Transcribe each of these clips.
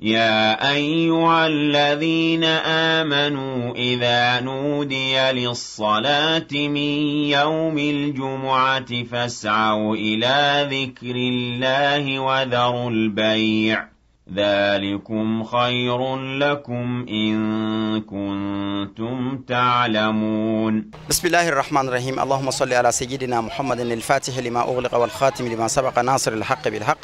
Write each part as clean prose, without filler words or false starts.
يا أيها الذين آمنوا إذا نودي للصلاة من يوم الجمعة فاسعوا إلى ذكر الله وذروا البيع ذلكم خير لكم إن كنتم تعلمون. بسم الله الرحمن الرحيم. اللهم صل على سيدنا محمد الفاتح لما أغلق والخاتم لما سبق ناصر الحق بالحق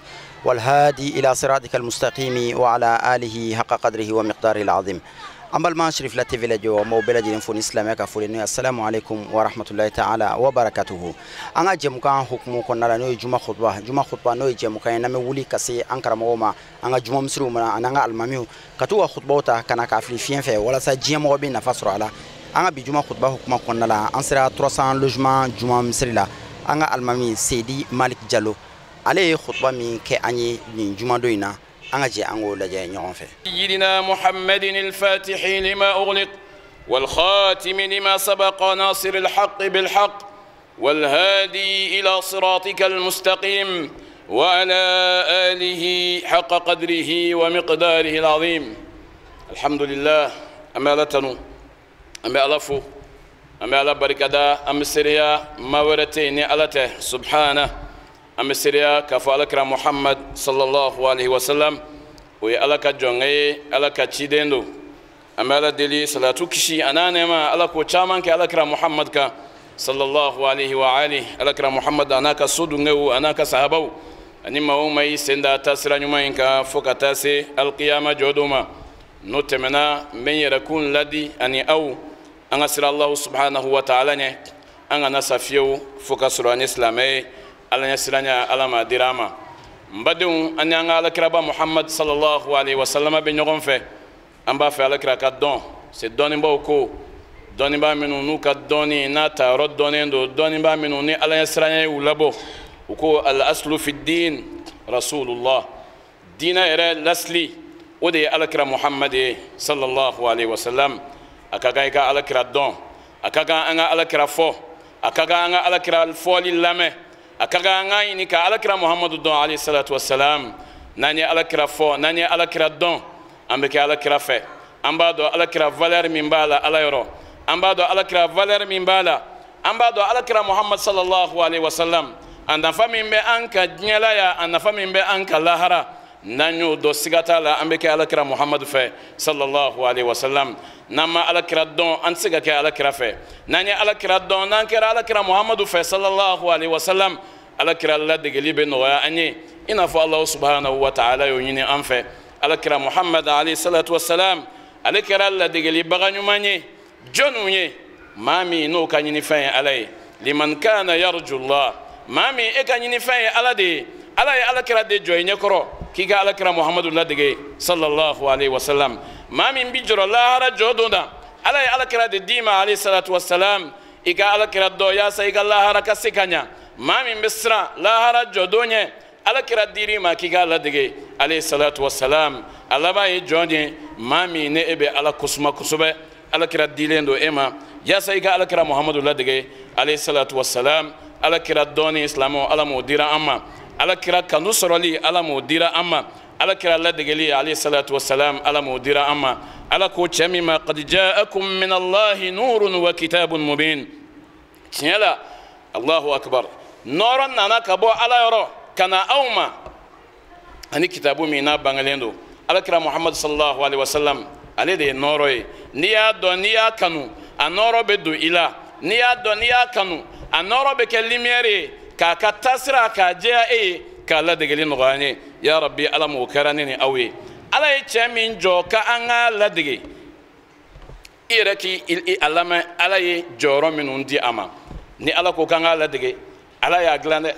والهادي إلى صراطك المستقيم وعلى آله حق قدره ومقداره العظيم. An balima Sherifila TV lajɛ maaw bɛɛ lajɛlen fo ni silamɛya ka foli n'o ye assalamu alaikum wa rahmatullahi ta'ala wa barakatuhu. An ka jɛmukan hukumu kɔnɔna la n'o ye juma khutba, juma khutba n'o ye jɛmukan ye n'an bɛ wuli ka se an karamɔgɔw ma, an ka juma misiriw ma, ani an ka alimamiw ka t'u ka khutbaw ta ka na k'a fili fiɲɛ fɛ walasa diɲɛ mɔgɔ bɛ nafa sɔrɔ a la. An ka bi juma khutba hukumu kɔnɔna la an sera 300 logement juma misiri la. An ka alimami Seydi Malick Diallo ale ye khutba min kɛ an ye nin jumadon in na, an ka jɛ an k'o lajɛ ɲɔgɔn fɛ. سيدنا محمد الفاتح لما أغلق والخاتم لما سبق ناصر الحق بالحق والهادي إلى صراطك المستقيم وعلى آله حق قدره ومقداره العظيم. الحمد لله. أما لتنو أما ألفو أما ألا بركدا أم سريا ما ورتيني ألته سبحانه أم سريا كفالك محمد صلى الله عليه وسلم ويا ألك جونغي ألك تشيدندو أما ألا دلي صلاة كشي أنا نما ألك وشامان كألك محمد ك صلى الله عليه وآله ألك محمد أنا كسودنغو أنا كصحابو أني ما هو ما يسندا تسرا نما إنك فوق تاسي القيامة جودوما نتمنى من يكون لدي أني أو أنا سر الله سبحانه وتعالى أنا نسافيو فوق سراني إسلامي ala ɲɛsiranya ala ma dira ma. N badenw, an y'an ka alakiraba Muhammad sallallahu alaihi wasallam bɛ ɲɔgɔn fɛ. An b'a fɛ alakira ka dɔn se dɔnnibaaw ko dɔnnibaa minnu n'u ka dɔnni n'a tayɔrɔ dɔnnen don, dɔnnibaa minnu ni ala ɲɛsiranya y'u labɔ, u ko al aslu fi din rasulullah, diinɛ yɛrɛ lasili o de ye alakira Muhammad ye sallallahu alaihi wasallam. A ka kan i ka alakira dɔn, a ka kan an ka alakira fɔ, a ka kan an ka alakira fɔli lamɛn, a ka kan an ka ɲini ka alakira Muhammadu dɔn alayhi salatu wasalam. N'an ye alakira fɔ, n'an ye alakira dɔn, an bɛ kɛ alakira fɛ. An b'a dɔn alakira valeur min b'a la ala yɔrɔ, an b'a dɔn alakira valeur min b'a la, an b'a dɔn alakira Muhammad sallallahu alaihi wasallam a nafa min bɛ an ka diɲɛ la yan, a nafa min bɛ an ka lahara, n'an y'o dɔn siga t'a la an bɛ kɛ alakira Muhammadu fɛ sallallahu alaihi wasallam. N'an ma alakira dɔn, an tɛ se ka kɛ alakira fɛ. N'an ye alakira dɔn, n'an kɛra alakira Muhammadu fɛ sallallahu alaihi wasallam, alakira ladegeli bɛ nɔgɔya an ye i n'a fɔ Alahu subhanahu wa ta'ala y'o ɲini an fɛ. Alakira Muhammad alayhi salatu wasalam ale kɛra ladegelibaga ɲuman ye jɔnniw ye, maa min n'o ka ɲinifɛn ye Ala ye. Liman kana yarjullah, maa min e ka ɲinifɛn ye Ala de ye, Ala ye alakira de jɔ i ɲɛkɔrɔ k'i ka alakira Muhammadu ladege sallallahu alaihi wasallam. Maa min bi jɔrɔ lahara jɔ don na, Ala ye alakira de d'i ma alayhi salatu wasalam, i ka alakira dɔn yaasa i ka lahara ka se ka ɲa. Maa min bɛ siran lahara jɔ don ɲɛ, alakira dir'i ma k'i k'a ladege alayhi salatu wasalam. A laban ye jɔn ye, maa min ne e bɛ Ala kosuma kosɛbɛ, alakira dilen don e ma yaasa i ka alakira Muhammadu ladege alayhi salatu wasalam. Alakira dɔɔni silamɛw, Ala m'o dira an ma. Alakira kanu sɔrɔli, Ala m'o dira an ma. Alakira ladegeli alayhi salatu wasalam, Ala m'o dira an ma. Ala ko cɛ min ma qad ja'akum min Allahi nurun wa kitabun mubin, tiɲɛ la Allahu akbar, nɔɔrɔ nana ka bɔ Ala yɔrɔ ka na aw ma ani kitabu min n'a bangelen don. Alakira Muhammad sallallahu alaihi wasallam ale de ye nɔɔrɔ ye. N'i y'a dɔn, n'i y'a kanu, a nɔɔrɔ bɛ don i la. N'i y'a dɔn, n'i y'a kanu, a nɔɔrɔ bɛ kɛ lumière ye k'a ka taasira k'a jɛya e ye k'a ladegeli nɔgɔya an ye. Ya Rabbi, Ala m'o kɛra ne ni aw ye. Ala ye cɛ min jɔ ka an k'a ladege, i yɛrɛ k'i a lamɛn. Ala ye jɔyɔrɔ minnu di a ma, ni Ala ko k'an k'a ladege, Ala y'a dilan dɛ,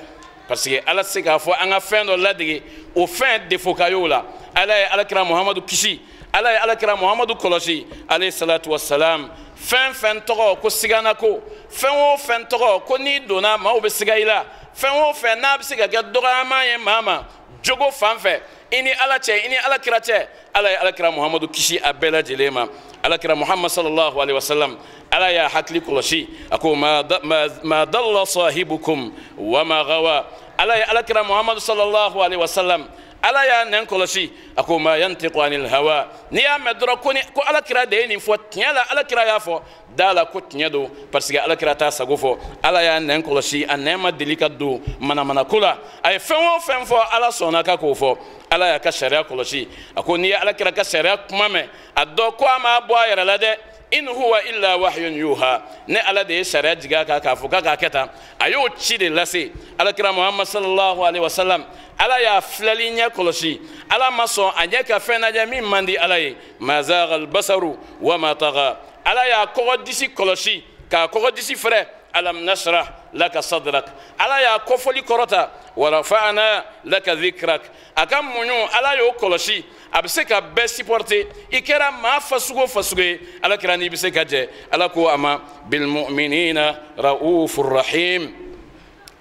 parce que Ala tɛ se k'a fɔ an ka fɛn dɔ ladege o fɛn défaut ka y'o la. Ala ye alakira Muhammadu kisi, Ala ye alakira Muhammadu kɔlɔsi alayhi salatu wasalam. Fɛn fɛn tɔgɔ ko sigana ko, fɛn o fɛn tɔgɔ ko n'i donna maaw bɛ siga i la, fɛn o fɛn n'a bɛ se ka kɛ dɔgɔyama ye maa ma jogo fan fɛ, i ni Ala cɛ, i ni alakira cɛ, Ala ye alakira Muhammadu kisi a bɛɛ lajɛlen ma. Alakira Muhammad sallallahu alaihi wasallam, Ala y'a hakili kɔlɔsi, a ko ma dalla sahibukum wa ma gawa. Ala ye alakira Muhammadu sallallahu alaihi wasallam, Ala y'a nɛn kɔlɔsi. A ko ma yantiqu anil hawa, n'i y'a mɛn dɔrɔn ko ni ko ala kira de ye nin fɔ, tiɲɛ la ala kira y'a fɔ, da la ko tiɲɛ don, parce que ala kira t'a sago fɔ. Ala y'a nɛn kɔlɔsi, a nɛn ma deli ka don manamana ko la. A ye fɛn o fɛn fɔ, ala sɔnna ka k'o fɔ. Ala y'a ka sariya kɔlɔsi. A ko n'i ye ala kira ka sariya kuma mɛn, a dɔn ko a m'a bɔ a yɛrɛ la dɛ. In huwa illa wahyun yuha, ne ala de ye sariya jigin a kan k'a fɔ k'a k'a kɛ tan. A y'o ci de lase alakira Muhammad sallallahu alaihi wa sallam. Ala y'a filɛli ɲɛ kɔlɔsi, ala ma sɔn a ɲɛ ka fɛn lajɛ min man di ala ye. Ma zagha albasaru wa ma tagha, ala y'a kɔgɔ disi kɔlɔsi k'a kɔgɔ disi fɛrɛ. Alam nashrah laka sadrak, ala y'a kɔfɔli kɔrɔta. Wa rafa'na laka dhikrak, a ka muɲu ala y'o kɔlɔsi. A bɛ se ka bɛɛ supporter, i kɛra maa fasugu o fasugu ye, ala kira n'i bɛ se ka jɛ. Ala ko a ma bilmu'minina ra'ufur rahim.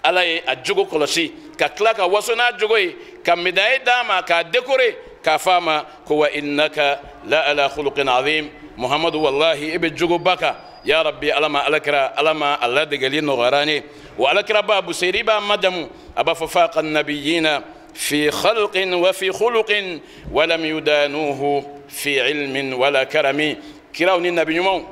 Ala ye a jogo kɔlɔsi ka tila ka waso n'a jogo ye, ka médaille d'a ma k'a décorer, k'a fɔ a ma ko wa innaka la ala khuluqin azim. Muhammadu, wallahi i bɛ jogoba kan. Ya rabbi, ala ma ala kira, ala ma a ladegeli nɔgɔyara an ye. Wa ala kira ba Busayri b'a madamu, a b'a fɔ faqa nabiyina fi khalqin wa fi khuluqin wa lam yudanuhu fi ilmin wala karami. Kiraw ni nabi ɲumanw,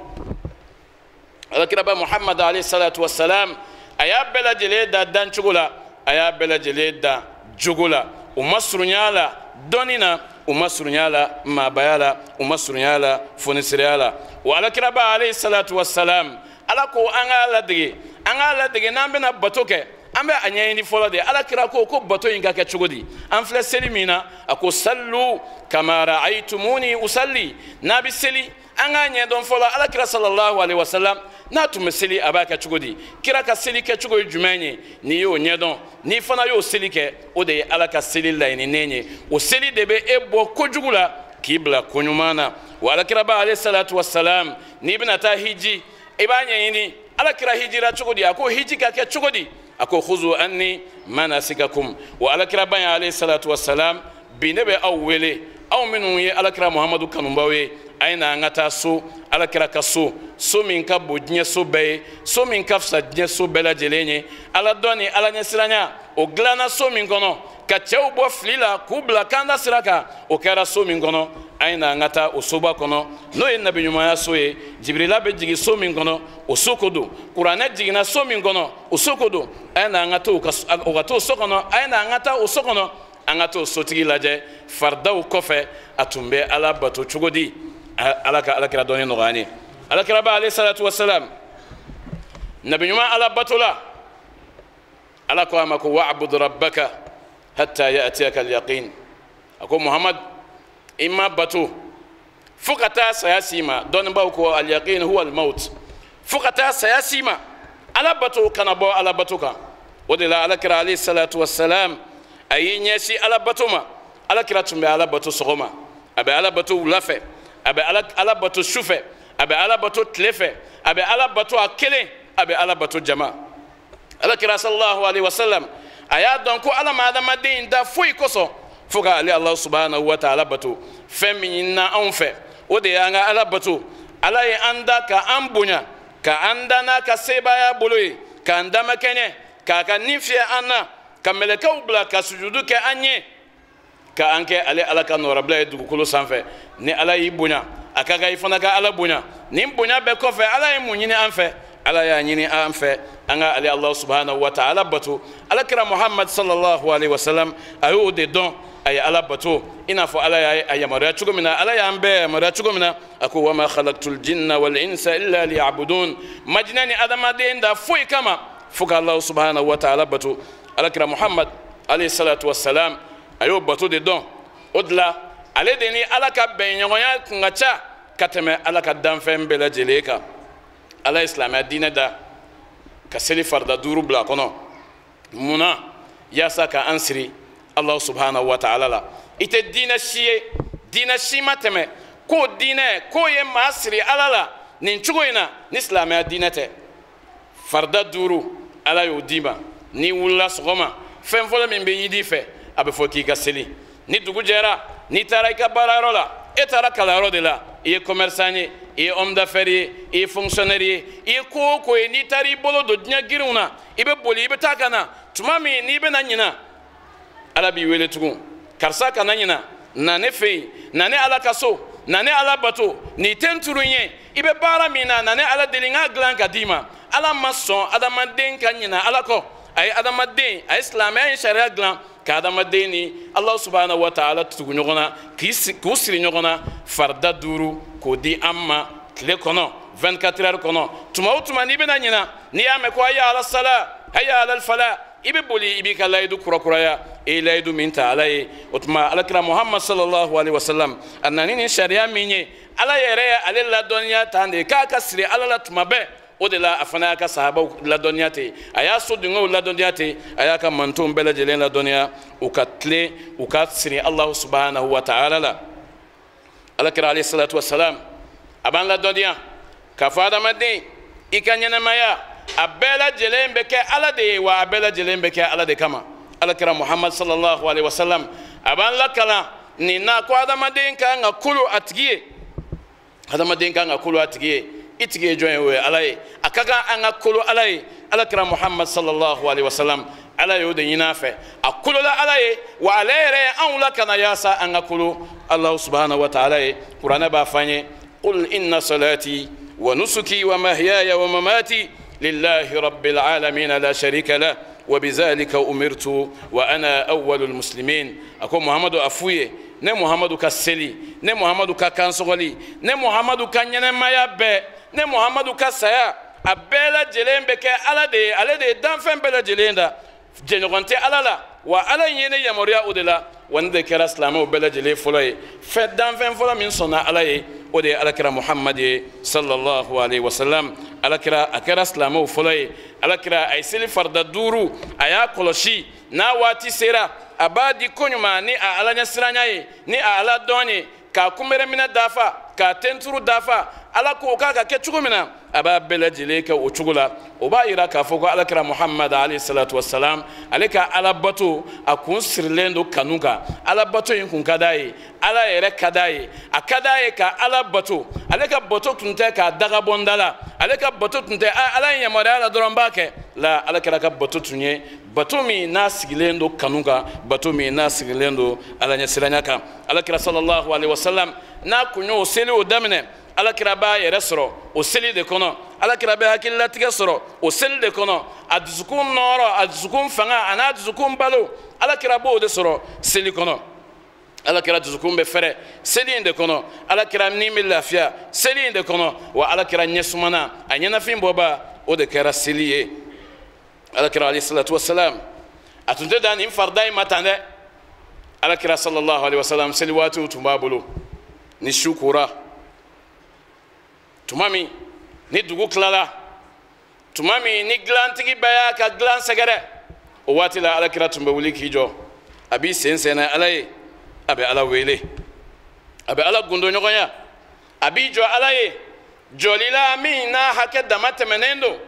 ala kira ba Muhammad alayhi salatu wassalam, a y'a bɛɛ lajɛlen da dancogo la, a y'a bɛɛ lajɛlen da jogo la. U ma surunya la dɔnni na, u ma surunya la maabaya la, u ma surunya la fonisiriya la. Wa alakiraba alayhi salatu wassalam, ala ko an k'a ladege, an k'a ladege n'an bɛna bato kɛ, an bɛ a ɲɛɲini fɔlɔ de. Ala kira ko ko bato in ka kɛ cogo di? An filɛ seli min na, a ko sallu kama ra'aytumuni usalli. N'a bɛ seli, an k'a ɲɛdɔn fɔlɔ ala kira sallallahu alaihi wasallam n'a tun bɛ seli, a b'a kɛ cogo di? Kira ka seli kɛcogo ye jumɛn ye? N'i y'o ɲɛdɔn, n'i fana y'o seli kɛ, o de ye ala ka seli laɲininen ye. O seli de bɛ e bɔ kojugu la k'i bila koɲuman na. Wa ala kiraba alayhi salatu wassalam, n'i bɛna taa hiji, i b'a ɲɛɲini ala kira hijira cogo di? A ko hiji ka kɛ cogo di? A ko khuzu anni manasikakum. Wa ala kiraba alayhi salatu wassalam, bi ne bɛ aw wele, aw minnu ye ala kira Muhammadu kanubaw ye, a ye na an ka taa so, ala kira ka so, so min ka bon diɲɛ so bɛɛ ye, so min ka fisa diɲɛ so bɛɛ lajɛlen ye. Ala dɔn ni ala ɲɛsiranya o dilanna so min kɔnɔ, ka cɛw bɔ fili la k'u bila kanda sira kan, o kɛra so min kɔnɔ. A ye na an ka taa o soba kɔnɔ, n'o ye nabiɲumanya so ye. Jibirila bɛ jigin so min kɔnɔ, o so ko don. Kuranɛ jiginna so min kɔnɔ, o so ko don. A ye na an ka taa o ka t'o so kɔnɔ, a ye na an ka taa o so kɔnɔ, an ka t'o sotigi lajɛ. Faridaw kɔfɛ, a tun bɛ ala bato cogo di? Ala ka ala kira dɔnni nɔgɔya an ye. Ala kira ba alayhi salatu wassalam, nabiɲuman ala bato la, ala ko a ma ko wa'bud rabbaka hatta ya'tiyaka al-yaqin. A ko Muhammad, i ma bato fo ka taa saya s'i ma. Dɔnnibaw ko al-yaqin huwa al-maut, fo ka taa saya s'i ma. Ala bato kana bɔ ala bato kan. O de la ala kira alayhi salatu wassalam a y'i ɲɛsin ala bato ma. Ala kira tun bɛ ala bato sɔgɔma, a bɛ ala bato wula fɛ, a bɛ ala bato su fɛ, a bɛ ala bato tile fɛ, a bɛ ala bato a kelen, a bɛ ala bato jama. Ala kira sallallahu alaihi wasallam a y'a dɔn ko ala ma adamaden in da foyi kosɔn fo ka ale Ala subhanahu wa ta'ala bato. Fɛn min ɲinina anw fɛ, o de y'an ka ala bato. Ala ye an da ka an bonya, ka an da n'a ka sebaaya bolo ye, k'an damakɛɲɛ, k'a ka nin fiyɛ an na, ka mɛlɛkɛw bila ka sujudu kɛ an ye, ka an kɛ ale ala ka nɔrɔbila ye dugukolo sanfɛ. Ni ala y'i bonya, a ka kan i fana ka ala bonya. Nin bonya bɛɛ kɔfɛ, ala ye mun ɲini an fɛ? Ala y'a ɲini an fɛ an ka ale Ala subhanahu wa ta'ala bato. Ala kira Muhammad sallallahu alaihi wasallam a y'o de dɔn, a ye ala bato i n'a fɔ ala y'a yamaruya cogo min na, ala y'an bɛɛ yamaruya cogo min na. A ko wama khalaqtul jinna wal insa illa liya'budun, majinɛ ni adamaden da foyi kama fo ka Ala subhanahu wa ta'ala bato. Ala kira Muhammad alayhi salatu wassalam a y'o bato de dɔn. O de la ale de ni ala ka bɛnɲɔgɔnya kun ka ca ka tɛmɛ ala ka danfɛn bɛɛ lajɛlen kan. Ala ye silamɛya diinɛ da ka seli farida 5 bila a kɔnɔ. Mun na? Yaasa ka an siri Ala subhanahu wa ta'ala la. I tɛ diinɛ si ye, diinɛ si ma tɛmɛ k'o diinɛ k'o ye maa siri ala la nin cogo in na ni silamɛya diinɛ tɛ. Farida 5 ala y'o d'i ma. N'i wulila sɔgɔma, fɛn fɔlɔ min bɛ ɲini i fɛ, a bɛ fɔ k'i ka seli. Ni dugu jɛra, n'i taara i ka baarayɔrɔ la, e taara kalanyɔrɔ de la, i ye commerçant ye, i ye homme d'affaires ye, i ye fonctionnaire ye, i ye ko o ko ye, n'i taara i bolo don diɲɛ girinw na, i bɛ boli, i bɛ taa ka na. Tuma min n'i bɛna ɲina, ala b'i wele tugun Karisa kana ɲina, na ne fɛ yen, na ne Ala ka so, na ne Ala bato, nin tɛ n turu ye, i bɛ baara min na, na ne Ala deli n k'a dilan ka d'i ma. Ala ma sɔn adamaden ka ɲina Ala kɔ. A ye adamaden, a ye silamɛya in sariya dilan ka adamaden ni Ala subahana wa taala tugu ɲɔgɔn na, k'u siri ɲɔgɔn na farida 5 k'o di an ma tile kɔnɔ, 24 heures kɔnɔ. Tuma o tuma n'i bɛna ɲina, n'i y'a mɛn ko hayya ala sala, hayya ala fala, i bɛ boli i b'i ka layidu kurakuraya, e ye layidu min ta Ala ye. O tuma alakira Muhammad sallallahu alaihi wa sallam a nana ni sariya min ye, Ala yɛrɛ ye ale ladɔnniya tan de k'a ka siri Ala la tuma bɛɛ. O de la a fana y'a ka sahabaw ladɔnniya ten, a y'a sodenw ladɔnniya ten, a y'a ka mantonw bɛɛ lajɛlen ladɔnniya u ka tilen, u ka siri Alahu subahanahu wa taala la. Alakira alayhi salatu wa salam a b'an ladɔnniya k'a fɔ adamaden i ka ɲɛnɛmaya a bɛɛ lajɛlen bɛ kɛ Ala de ye, wa a bɛɛ lajɛlen bɛ kɛ Ala de kama. Alakira Muhammad sallallahu alaihi wa sallam a b'an lakalan nin na ko adamaden kan ka kolo a tigi ye, adamaden kan ka kolo a tigi ye. I tigi ye jɔn ye? O ye Ala ye. A ka kan an ka kolo Ala ye. Alakira Muhammad sallallahu alaihi wa sallam Ala y'o de ɲini a fɛ, a kolola Ala ye, wa ale yɛrɛ ye anw lakana yaasa an ka kolo Alahu subahanahu wa taala ye. Kuranɛ b'a fɔ an ye: qul inna salati wa nusuki wa mahyaya wa mamati lillahi rabbil alamin la sharika lah wa bizalika umirtu wa ana awwalul muslimin. A ko Muhammadu a f'u ye, ne Muhammadu ka seli, ne Muhammadu ka kansɔgɔli, ne Muhammadu ka ɲɛnɛmaya bɛɛ, ne Muhammadu ka saya, a bɛɛ lajɛlen bɛ kɛ Ala de ye. Ale de ye danfɛn bɛɛ lajɛlen da, jɛɲɔgɔn tɛ Ala la, wa Ala in ye ne yamaruya o de la, wa ne de kɛra silamɛw bɛɛ lajɛlen fɔlɔ ye. Fɛn danfɛn fɔlɔ min sɔnna Ala ye, o de ye alakira Muhammad ye sallallahu alaihi wa sallam. Alakira a kɛra silamɛw fɔlɔ ye. Alakira a ye seli farida 5, a y'a kɔlɔsi, n'a waati sera a b'a di koɲuman ni a Ala ɲɛsiranya ye, ni a Ala dɔn ye, k'a kunbɛrɛminɛ dafa, k'a tenturu dafa. Ala ko k'a ka kɛ cogo min na, a b'a bɛɛ lajɛlen kɛ o cogo la. O b'a yira k'a fɔ ko alakira Muhammad alayhi salatu wasalam ale ka Ala bato a kun sirilen don kanu kan. Ala bato in kun ka d'a ye, Ala yɛrɛ ka d'a ye, a ka d'a ye ka Ala bato. Ale ka bato tun tɛ k'a daga bɔ n da la, ale ka bato tun tɛ Ala ye yamaruya la dɔrɔn n b'a kɛ la. Alakira ka bato tun ye bato min n'a sigilen don kanu kan, bato min n'a sigilen don Ala ɲɛsiranya kan. Alakira sallallahu alaihi wasallam n'a kun y'o seli o daminɛ, alakira b'a yɛrɛ sɔrɔ o seli de kɔnɔ, alakira bɛ hakililatigɛ sɔrɔ o seli de kɔnɔ, a dusukun nɔɔrɔ, a dusukun fanga, a n'a dusukun balo, alakira b'o de sɔrɔ seli kɔnɔ. Alakira dusukun bɛ fɛrɛ seli in de kɔnɔ, alakira ni bɛ lafiya seli in de kɔnɔ, wa alakira ɲɛsumana, a ɲɛnafin bɔba o de kɛra seli ye. Alakira alayhi salatu wasalam a tun tɛ dan nin farida in ma tan dɛ. Alakira sallallahu alaihi wasallam seli waatiw tun b'a bolo, ni su kora tuma min, ni dugu tilala tuma min, ni dilantigi bɛɛ y'a ka dilan sɛgɛrɛ, o waati la alakira tun bɛ wuli k'i jɔ, a b'i sen sɛnɛ Ala ye, a bɛ Ala wele, a bɛ Ala gundo ɲɔgɔnya, a b'i jɔ Ala ye jɔli la min n'a hakɛ dama tɛmɛnen don,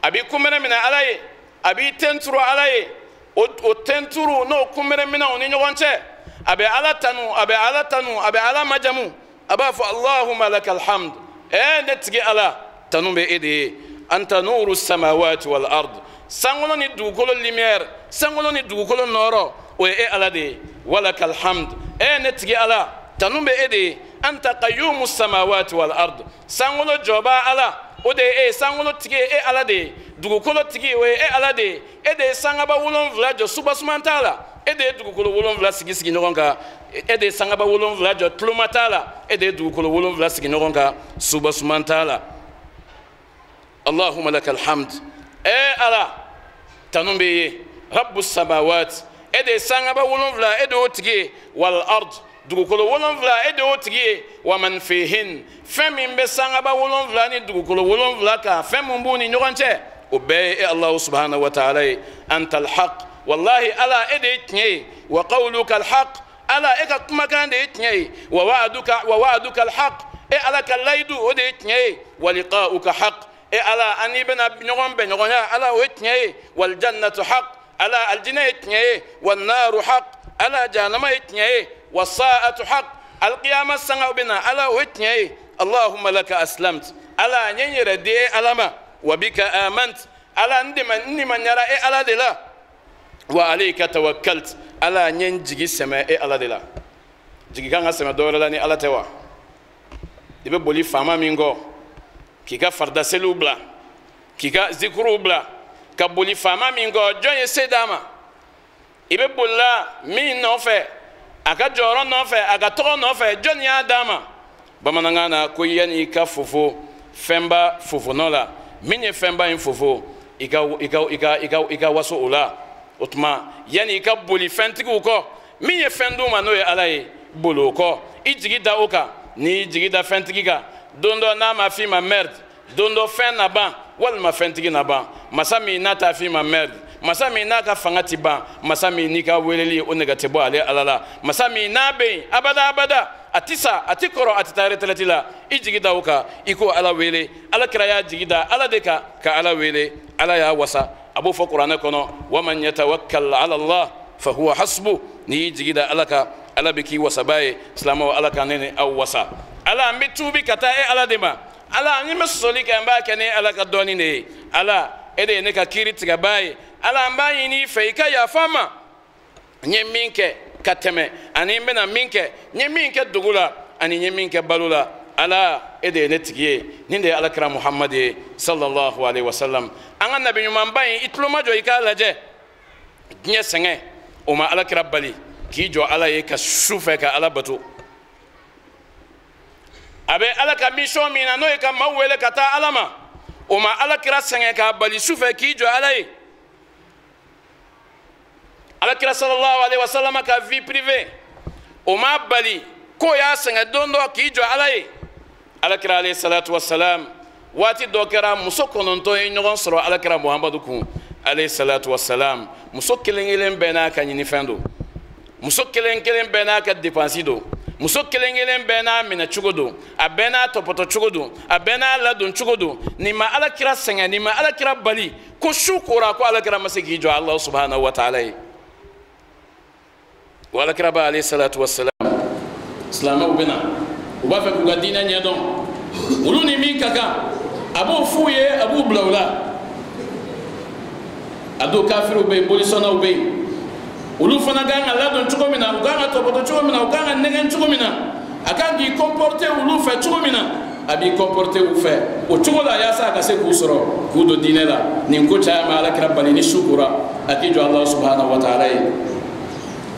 a b'i kunbɛrɛ minɛ Ala ye, a b'i tenturu Ala ye, o tenturu n'o kunbɛrɛ minɛw ni ɲɔgɔn cɛ, a bɛ Ala tanu, a bɛ Ala tanu, a bɛ Ala majamu, a b'a fɔ Allahumma lakal hamd, ne tigi Ala, tanu bɛ e de ye, anta nuru samawati wal ard, sankolo ni dugukolo lumière, sankolo ni dugukolo nɔɔrɔ, o ye e Ala de ye, walakal hamd, ne tigi Ala, tanu bɛ e de ye, anta qayyumu samawati wal ard, sankolo jɔba Ala, o de ye e, sankolo tigi ye e Ala de ye, dugukolo tigi o ye e Ala de ye, e de ye sankaba 7 jɔ subasuman t'a la, e de ye dugukolo 7 sigi sigi ɲɔgɔn kan, e de ye sankaba 7 jɔ tuloma t'a la, e de ye dugukolo 7 sigi ɲɔgɔn kan subasuman t'a la. Allahumma lakal hamd, e Ala, tanu bɛ ye, rabbu samawat, e de ye sankaba 7 e de y'o tigi ye, wal ard, dugukolo 7 e de y'o tigi ye, wa man fihin, fɛn min bɛ sankaba 7 ni dugukolo 7 kan, fɛn min b'u ni ɲɔgɔn cɛ, o bɛɛ ye e Alahu subahanahu wa taala ye. Anta alhaq, wallahi Ala e de ye tiɲɛ ye, wa qawluka alhaq, Ala e ka kumakan de ye tiɲɛ ye, wa wa'duka alhaq, e Ala ka layidu o de ye tiɲɛ ye, wa liqa'uka haq, e Ala an n'i bɛna ɲɔgɔn bɛn ɲɔgɔnya, Ala o ye tiɲɛ ye, wal jannatu haq, Ala aljinɛ ye tiɲɛ ye, wan naru haq, Ala jahanama ye tiɲɛ ye, was-sa'atu haq, alqiyama sangaw bɛ na, Ala o ye tiɲɛ ye. Allahumma laka aslamt, Ala n ye n yɛrɛ di e Ala ma, wa bika amant, Ala n limanyara e Ala de la, wa alayka tawakkalt, Ala n ye n jigi sɛmɛ e Ala de la. Jigi kan ka sɛmɛ dɔ wɛrɛ la ni Ala tɛ wa? I bɛ boli faama min kɔ k'i ka faridaseliw bila, k'i ka zikuruw bila, ka boli faama min kɔ, jɔn ye se d'a ma? I bɛ bolila min nɔfɛ, a ka jɔyɔrɔ nɔfɛ, a ka tɔgɔ nɔfɛ, jɔn y'a d'a ma? Bamanankan na ko yanni i ka fofo fɛnba fofonɔ la, min ye fɛnba in fofo, i ka waso o la. O tuma yanni i ka boli fɛntigiw kɔ, min ye fɛn d'u ma n'o ye Ala ye, boli o kɔ, i jigi da o kan. N'i jigi da fɛntigi kan, don dɔ n'a ma f'i ma merde, don dɔ fɛn na ban walima fɛntigi na ban. Masa min n'a t'a f'i ma merde, masa min n'a ka fanga ti ban, masa min n'i ka weleli o nɛgɛ tɛ bɔ ale Ala la, masa min n'a bɛ yen abada abada, a ti sa, a ti kɔrɔ, a ti taa retraite la, i jigi da o kan, i ko Ala wele. Ala kira y'a jigi da Ala de kan ka Ala wele, Ala y'a wasa. A b'o fɔ kuranɛ kɔnɔ, waman yatawakkal ala Allah fahuwa hasbu. N'i y'i jigi da Ala kan, Ala bɛ k'i wasaba ye. Silamɛw, Ala ka ne ni aw wasa. Ala, n bɛ tuubi ka taa e Ala de ma. Ala, n bɛ sɔsɔli kɛ, n b'a kɛ ne Ala ka dɔnni de ye. Ala, e de ye ne ka kiiri tigɛbaa ye. Ala, n b'a ɲini i fɛ i ka yafa n ma. N ye min kɛ ka tɛmɛ, ani n bɛna min kɛ, n ye min kɛ dugu la, ani n ye min kɛ balo la. Ala, e de ye ne tigi ye. Nin de ye Ala kira Muhamadu ye sallallahu alaihi wa sallam. An ka nabi ɲumanba in, i tulo ma jɔ i k'a lajɛ. Diɲɛ sɛgɛn o ma Ala kira bali k'i jɔ Ala ye ka su fɛ ka Ala bato. A bɛ Ala ka mission min na, n'o ye ka maaw wele ka taa Ala ma, o ma Ala kira sɛgɛn k'a bali su fɛ k'i jɔ Ala ye. Ala kira sallallahu alaihi wa sallam ka vie privée, o ma bali k'o y'a sɛgɛn don dɔ k'i jɔ Ala ye. Ala kira alayhi salatu wa salam, waati dɔ kɛra muso 9 ye ɲɔgɔn sɔrɔ Ala kira Muhamadu kun alayhi salatu wa salam. Muso kelen kelen bɛɛ n'a ka ɲinifɛn don, muso kelen kelen bɛɛ n'a ka dépense don, muso kelen kelen bɛɛ n'a minɛ cogo don, a bɛɛ n'a tɔpɔtɔ cogo don, a bɛɛ n'a ladon cogo don. Nin ma Ala kira sɛgɛn, nin ma Ala kira bali ko su kora ko Ala kira ma se k'i jɔ Allah subhanahu wa ta'ala ye. O Ala kira ba alayhi salatu wa salam, silamɛw bɛ na, u b'a fɛ k'u ka diinɛ ɲɛdɔn, olu ni min ka kan a b'o f'u ye, a b'u bila o la. A don kafiriw bɛ yen, bolisɔnnaw bɛ yen, olu fana kan ka ladon cogo min na, u kan ka tɔpɔtɔ cogo min na, u kan ka nɛgɛn cogo min na, a kan k'i comporter olu fɛ cogo min na, a b'i comporter u fɛ o cogo la, yaasa a ka se k'u sɔrɔ k'u don diinɛ la. Nin ko caya ma Ala kira bali ni su kora a k'i jɔ Allah subhanahu wa ta'ala ye.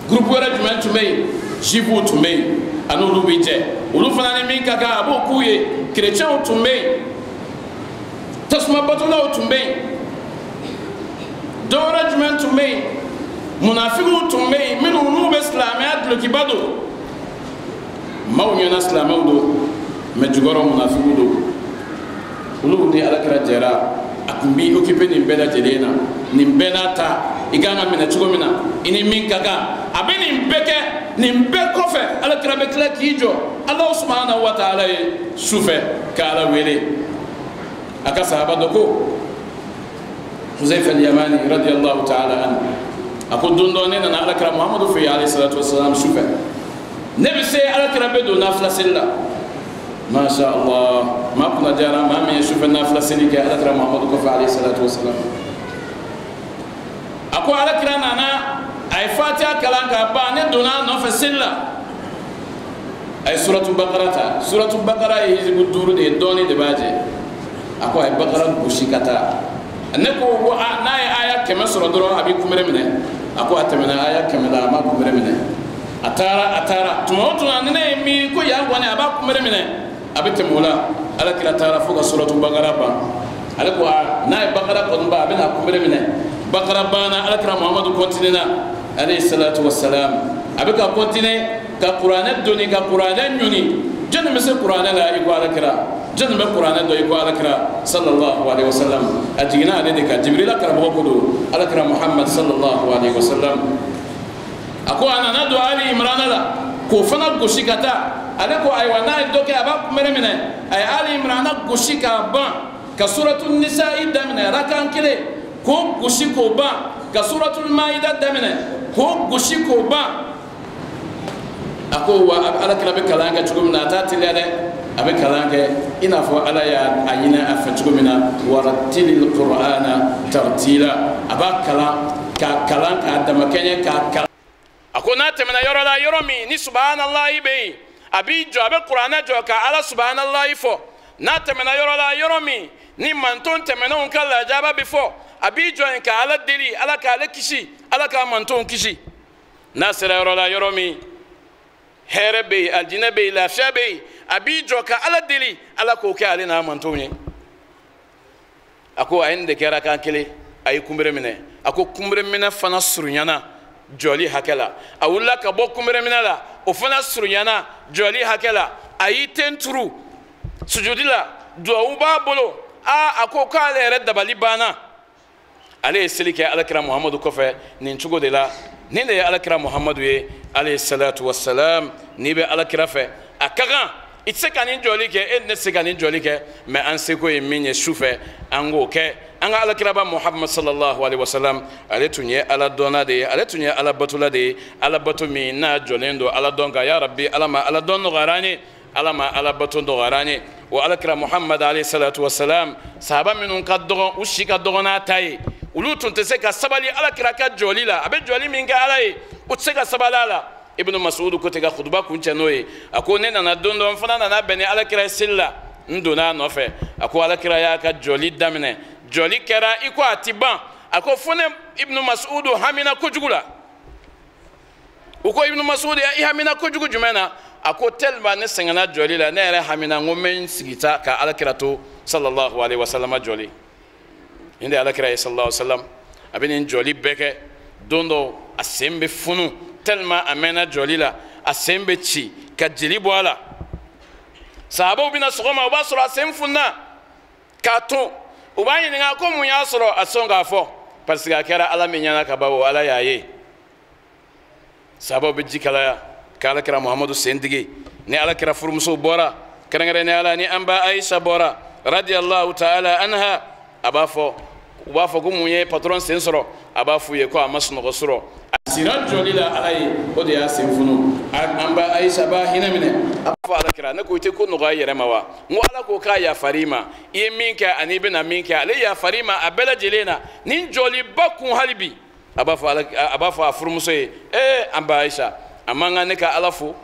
Groupe wɛrɛ jumɛn tun bɛ yen? Juifs tun bɛ yen, a n'olu bɛ jɛ, olu fana ni min ka kan a b'o k'u ye. Chrétiens tun bɛ yen, tasuma batolaw tun bɛ yen, dɔ wɛrɛ jumɛn tun bɛ yen? Munafigiw tun bɛ yen, minnu n'u bɛ silamɛya dulokiba don. Maaw ɲɛna silamɛw don, mɛ jukɔrɔ munafigiw don. Olu ni Ala kira jɛra, a tun b'i occupé nin bɛɛ lajɛlen na. Nin bɛɛ n'a ta, i kan ka minɛ cogo min na, i ni min ka kan, a bɛ nin bɛɛ kɛ. Nin bɛɛ kɔfɛ, Ala kira bɛ tila k'i jɔ Ala subhanahu wa ta'ala ye su fɛ ka Ala wele. A ka sahaba dɔ ko Huzaifa al-Yamani radiyallahu ta'ala anhu, a ko don dɔ ne nana Ala kira Muhamadu fɛ yen alayhi salatu wasalam su fɛ. Ne bɛ se Ala kira bɛ don nafila seli la. Masha Allah, maa kunna diyara maa min ye sufɛ nafila seli kɛ Ala kira Muhamadu kɔfɛ alayhi salatu wasalam. A ko Ala kira nana, a ye Fatiha kalan k'a ban, ne donna a nɔfɛ seli la. A ye suratu Bakara ta. Suratu Bakara ye hizibu 5 de ye, dɔɔnin de b'a jɛ. A ko a ye Bakara gosi ka taa. Ne ko n'a ye aya 100 sɔrɔ dɔrɔn a b'i kunbere minɛ. A ko a tɛmɛna aya 100 la, a ma kunbere minɛ. A taara, a taara, tuma o tuma ni ne ye miiri ko yan kɔni a b'a kunbere minɛ, a bɛ tɛmɛ o la. Ala kira taara fo ka suratu Bakara ban. Ale ko a n'a ye Bakara kɔni ban, a bɛna kunbere minɛ. Bakara banna, Ala kira Muhamadu continue na alayhi salatu wa salam. A bɛ ka continue ka kuranɛ doni, ka kuranɛ ɲuni. Jɔnni bɛ se kuranɛ la i ko Ala kira? Jɔnni bɛ kuranɛ dɔn i ko Ala kira sallallahu alaihi wa sallam? A jiginna ale de kan, Jibrila karamɔgɔ ko don, Ala kira Muhammad sallallahu alaihi wa sallam. A ko a nana don Ali Imrana la k'o fana gosi ka taa. Ale ko ayiwa n'a ye dɔ kɛ a b'a kunbere minɛ. A ye Ali Imrana gosi k'a ban, ka suratu Nisa'i daminɛ rakan 1 k'o gosi k'o ban, ka suratul Maida daminɛ k'o gosi k'o ban. A ko wa Ala kira bɛ kalan kɛ cogo min na, a t'a teliya dɛ, a bɛ kalan kɛ i n'a fɔ Ala y'a ɲini a fɛ cogo min na. Waratilil Qur'ana tartila, a b'a kalan k'a kalan k'a damakɛɲɛ k'a kalan. A ko n'a tɛmɛna yɔrɔ la yɔrɔ min ni subahanallahi bɛ yen, a b'i jɔ, a bɛ kuranɛ jɔ ka Ala subahanallahi fɔ. N'a tɛmɛna yɔrɔ la yɔrɔ min ni manton tɛmɛnenw ka lajaba bɛ fɔ, a b'i jɔ yen ka Ala deli, Ala k'ale kisi, Ala k'a mantonw kisi. N'a sera yɔrɔ la yɔrɔ min hɛrɛ bɛ yen, alijinɛ bɛ yen, lafiya bɛ yen, a b'i jɔ ka Ala deli, Ala k'o kɛ ale n'a mantonw ye. A ko a ye nin de kɛra kan kelen, a ye kunbere minɛ. A ko kunbere minɛ fana surunyana jɔli hakɛ la. A wulila ka bɔ kunbere minɛ la, o fana surunyana jɔli hakɛ la. A y'i ten turu sujudi la, duwawu b'a bolo. Aa, a ko k'ale yɛrɛ dabali banna. Ale ye seli kɛ Alakira Muhamadu kɔfɛ nin cogo de la. Nin de ye Alakira Muhamadu ye alayhi salatu wassalam. N'i bɛ Alakira fɛ, a ka kan i tɛ se ka nin jɔli kɛ, e ne tɛ se ka nin jɔli kɛ, mɛ an seko ye min ye su fɛ, an k'o kɛ. An ka Alakiraba Muhamadu sallallahu alaihi wasallam, ale tun ye Ala dɔnna de ye, ale tun ye Ala batola de ye, Ala bato min n'a jɔlen don Ala dɔn kan. Ya Rabbi, Ala ma Ala dɔn nɔgɔyara an ye, Ala ma Ala bato nɔgɔyara an ye. O Alakira Muhamadu alayhi salatu wasalam, sahaba minnu ka dɔgɔn, u si ka dɔgɔn n'a ta ye, olu tun tɛ se ka sabali Alakira ka jɔli la. A bɛ jɔli min kɛ Ala ye, u tɛ se ka sabali a la. Ibnu Masudu ko ten ka kutuba kuncɛ n'o ye. A ko ne nana don dɔ, n fana nana bɛn ni Alakira ye seli la, n donna a nɔfɛ. A ko Alakira y'a ka jɔli daminɛ, jɔli kɛra i ko a ti ban. A ko fo ne Ibnu Masudu hamina kojugu la. U ko Ibnu Masudu, i hamina kojugu jumɛn na? A ko tellement ne sɛgɛnna jɔli la, ne yɛrɛ hamina, n ko n bɛ n sigi ta ka Alakira to sallallahu alaihi wasallam jɔli. Nin de ye Alakira ye sallallahu alaihi wasallam. A bɛ nin jɔli bɛɛ kɛ. Don dɔw a sen bɛ funu tellement a mɛnna jɔli la, a sen bɛ ci ka jeli bɔ a la. Sahabaw bɛna sɔgɔma, o b'a sɔrɔ a sen fununa k'a ton. U b'a ɲininka ko mun y'a sɔrɔ, a sɔn k'a fɔ, parce que a kɛra Ala min ɲɛna ka ban, o Ala y'a ye. Sahabaw bɛ ji kalaya ka Alakira Muhamadu sen digi. Ni Alakira furumusow bɔra, kɛrɛnkɛrɛnnenya la ni an ba Ayisa bɔra radiyallahu ta'ala anha, a b'a fɔ, u b'a fɔ ko mun ye patron sen sɔrɔ? A b'a f'u ye ko a ma sunɔgɔ sɔrɔ, a sira jɔli la Ala ye, o de y'a sen funu. An ba Ayisa b'a hinɛ minɛ, a b'a fɔ Alakira, ne ko i tɛ ko nɔgɔya i yɛrɛ ma wa? N ko Ala ko k'a yafar'i ma, i ye min kɛ ani i bɛna min kɛ, ale yafar'i ma a bɛɛ lajɛlen na. Nin jɔliba kun hali bi. A b'a fɔ a furumuso ye, ee an ba Ayisa, a man kan ne ka Ala fo,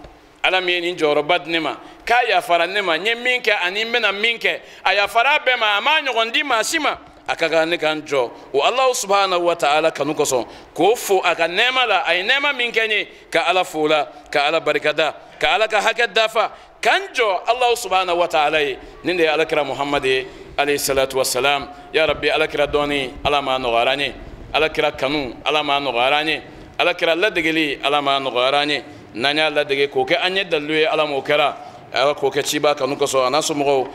Ala min ye nin jɔyɔrɔba di ne ma, k'a yafara ne ma, n ye min kɛ ani n bɛna min kɛ, a yafara bɛɛ ma, a m'a ɲɔgɔn di maa si ma. A ka kan ne ka n jɔ o Alahu subahanahu wa ta'ala kanu kosɔn, k'o fo a ka nɛɛma la, a ye nɛɛma min kɛ n ye, ka Ala fo o la, ka Ala barikada, ka Ala ka hakɛ dafa, ka n jɔ Alahu subahanahu wa ta'ala ye. Nin de ye Alakira Muhamadu ye alayhi salatu wasalam. Ya Rabbi, Alakira dɔɔni Ala m'a nɔgɔyara an ye, Alakira kanu Ala m'a nɔgɔyara an ye, Alakira ladegeli Ala m'a nɔgɔyara an ye. N'an y'a ladege k'o kɛ an ye dalilu ye, Ala m'o kɛra, Ala k'o kɛ ciba kanu kosɔn, a n'a somɔgɔw.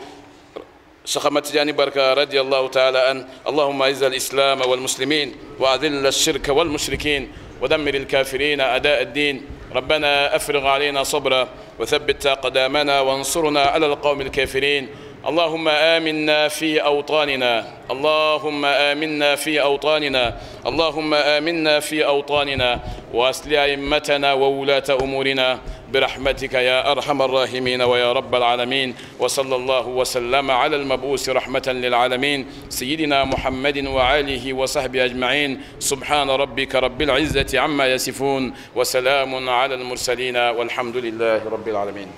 شيخ تجاني بركة رضي الله تعالى عنه. اللهم أعز الإسلام والمسلمين، وأذل الشرك والمشركين، ودمر الكافرين أداء الدين. ربنا أفرغ علينا صبرا، وثبت قدامنا، وانصرنا على القوم الكافرين. اللهم آمنا في أوطاننا، اللهم آمنا في أوطاننا، اللهم آمنا في أوطاننا، وأصلح أئمتنا وولاة أمورنا برحمتك يا أرحم الراحمين ويا رب العالمين. وصلى الله وسلم على المبعوث رحمة للعالمين سيدنا محمد وآله وصحبه أجمعين. سبحان ربك رب العزة عما يصفون، وسلام على المرسلين، والحمد لله رب العالمين.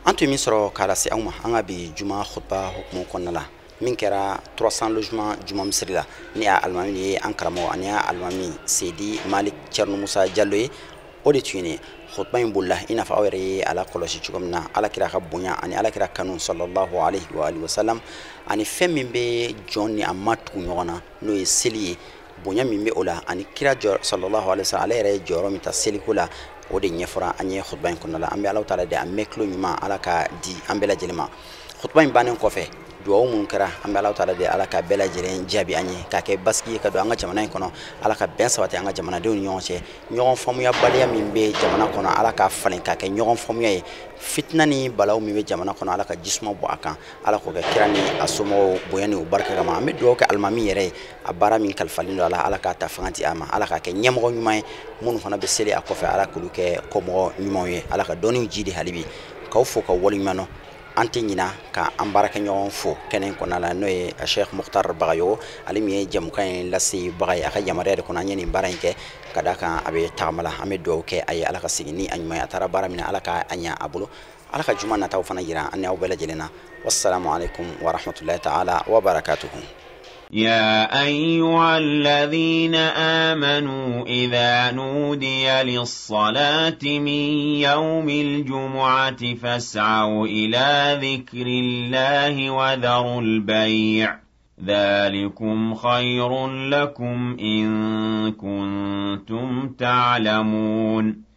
An tun min sɔrɔ k'a lase aw ma an ka bi juma khutba hukumu kɔnɔna la, min kɛra 300 logement juma misiri la, ni a alimami ye an karamɔgɔ ani a alimami Seydi Malik Thierno Musa Diallo ye, o de tun ye khutba in bolila. I n'a fɔ aw yɛrɛ ye a la kɔlɔsi cogo min na, Alakira ka bonya ani Alakira kanu sallallahu alaihi wa alihi wa sallam, ani fɛn min bɛ jɔn ni a ma tugu ɲɔgɔn na, n'o ye seli ye, bonya min bɛ o la, ani kira jɔ sallallahu alaihi wa sallam ale yɛrɛ ye jɔyɔrɔ min ta seliko la, o de ɲɛfɔra an ye khutba in kɔnɔna la. An bɛ Alahu taala de an mɛn tulo ɲuman Ala ka di an bɛɛ lajɛlen ma. Khutba in bannen kɔfɛ, duwawu minnu kɛra, an bɛ Alahu taala de Ala ka bɛɛ lajɛlen jaabi an ye, k'a kɛ basigi ye ka don an ka jamana in kɔnɔ. Ala ka bɛn sabati an ka jamanadenw ni ɲɔgɔn cɛ. Ɲɔgɔn faamuyabaliya min bɛ jamana kɔnɔ, Ala k'a falen k'a kɛ ɲɔgɔn faamuya ye. Fitina ni balawu min bɛ jamana kɔnɔ, Ala ka jisuma bɔ a kan, Ala k'o kɛ kira ni a somɔgɔw bonya ni u barika kama. An bɛ dugawu kɛ alimami yɛrɛ ye, a baara min kalifalen don a la, Ala k'a ta fanga di a ma, Ala k'a kɛ ɲɛmɔgɔ ɲuman ye. Minnu fana bɛ seli a kɔfɛ, Ala k'olu kɛ kɔmɔgɔ ɲumanw ye. Ala ka dɔnniw ji di hali bi. K'aw fo ka waleɲuman dɔn. An tɛ ɲina ka an baarakɛɲɔgɔn fo kɛnɛ in kɔnɔna la, n'o ye Sheikh Mukhtar Bagayogo, ale min ye jɛmukan in lasebaga ye. A ka yamaruya de kɔnɔ an ye nin baara in kɛ, ka d'a kan a bɛ tagama la. An bɛ dugawu kɛ a ye, Ala ka segin ni a ɲuman ye. A taara baara min na, Ala ka a ɲɛ a bolo. Ala ka juma nataw fana yira an ni aw bɛɛ lajɛlen na. Wassalamu alaikum wa rahmatullahi ta'ala wa barakatuhu. يا أيها الذين آمنوا إذا نودي للصلاة من يوم الجمعة فاسعوا إلى ذكر الله وذروا البيع ذلكم خير لكم إن كنتم تعلمون.